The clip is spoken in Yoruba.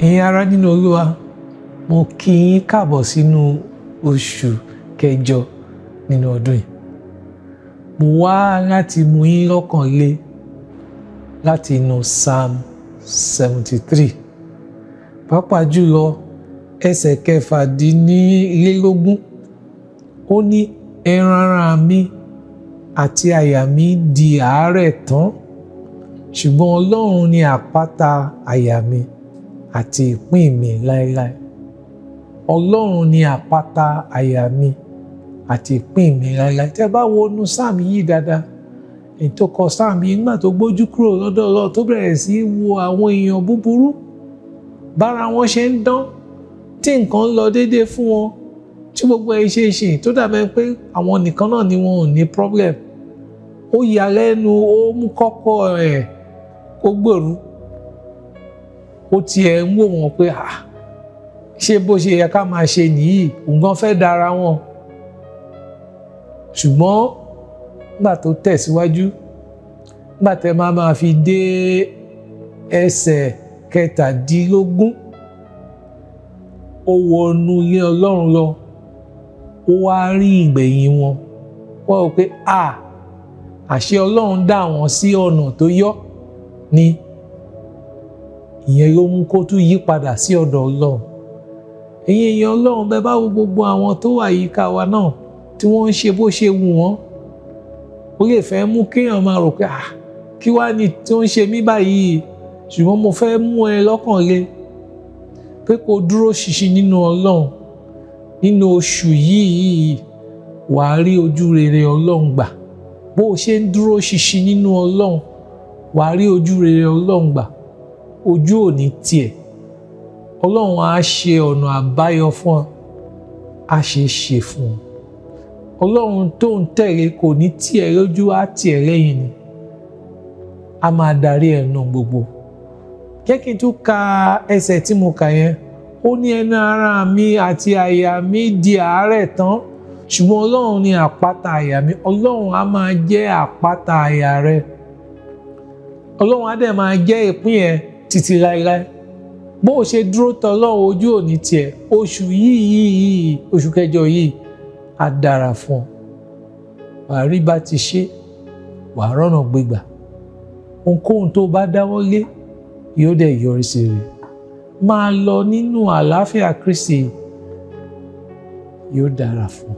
Ẹ̀yin ará nínú Olúwa, mo kí yín káàbọ̀ sínú oṣù kẹjọ nínú ọdún yìí. Mo wá láti mú yín lọ́kàn le láti inú Psalm 73. Pàápàá jùlọ ẹsẹ̀ 16, ó ní ẹran ara mi àti àyà mi di àárẹ̀ tán, ṣùgbọ́n Ọlọ́run ni àpáta àyà mi àti ìpín mi láéláé. Ọlọ́run ni àpáta àyà mi àti ìpín mi láéláé. Tẹ́ bá wo inú sáàmù yìí dáadáa, èyí tó kọ sáàmù yìí nígbà tó gbójú kúrò lọ́dọ̀ Ọlọ́run tó bẹ̀rẹ̀ sí í wo àwọn èèyàn búburú bára wọn ṣe ń dán, tí nǹkan ń lọ déédéé fún wọn, tí gbogbo ẹ̀ ṣe ṣe tó dàbẹ̀ pé àwọn nìkan náà ni wọn ò ní problem. Ó yà lẹ́nu, ó mú kọ́kọ́ ẹ̀ kó gbèrú. Ó tiẹ̀ ń wò wọ́n pé ṣé bó ṣe yẹ ká máa ṣe nìyí, nǹkan fẹ́ dára wọn. Ṣùgbọ́n nígbà tó tẹ̀síwájú, nígbà tẹ́ máa fi dé ẹsẹ̀ 17, ó wọnú ilé Ọlọ́run lọ, ó wá rí ìgbẹ̀yìn wọn. Wọ́n rò pé àṣé Ọlọ́run dá wọn sí ọ̀nà tó yọ́ ni. Ìyẹn ló mú kó tún yí padà sí ọ̀dọ̀ Ọlọ́run. Ẹ̀yin èèyàn Ọlọ́run, bẹ́ẹ̀ bá wo gbogbo àwọn tó wà yíká wa náà tí wọ́n ń ṣe bó ṣe wù wọ́n, ó lè fẹ́ mú kéèyàn máa rò pé kí wá ni tó ń ṣe mí báyìí. Ṣùgbọ́n mo fẹ́ mú ẹ lọ́kàn le pé kó dúró ṣinṣin nínú Ọlọ́run. Nínú oṣù yìí wàá rí ojú rere Ọlọ́run gbà. Bó o ṣe ń dúró ṣinṣin nínú Ọlọ́run, wàá rí ojú rere Ọlọ́run gbà. Ojú ò ní tiẹ̀. Ọlọ́run á ṣe ọ̀nà àbáyọ fún ọ, á ṣe ṣe fún ọ. Ọlọ́run tó ń tẹ̀lé kò ní tiẹ̀ lójú, á tiẹ̀ lẹ́yìn ni. A máa darí ẹnu gbogbo. Jẹ́ kí n tún ka ẹsẹ̀ tí mo kà yẹn. Ó ní ẹnu ara mi àti àyà mi di àárẹ̀ tán, ṣùgbọ́n Ọlọ́run ni àpáta àyà mi. Ọlọ́run á máa jẹ́ àpáta àyà rẹ. Ọlọ́run á dẹ̀ máa jẹ́ ìpín ẹ títí láéláé. Bó o ṣe dúró tọ Ọlọ́run, ojú ò ní tiẹ̀. Oṣù yìí, oṣù kẹjọ yìí á dára fún ọ. Wàá rí bá ti ṣe, wàá rọ́nà gbégbà. Ohunkóhun tó bá dáwọ́ lé yóò dẹ̀ yọrí sí rere. Máa lọ nínú àlàáfíà Kristi, yóò dára fún ọ.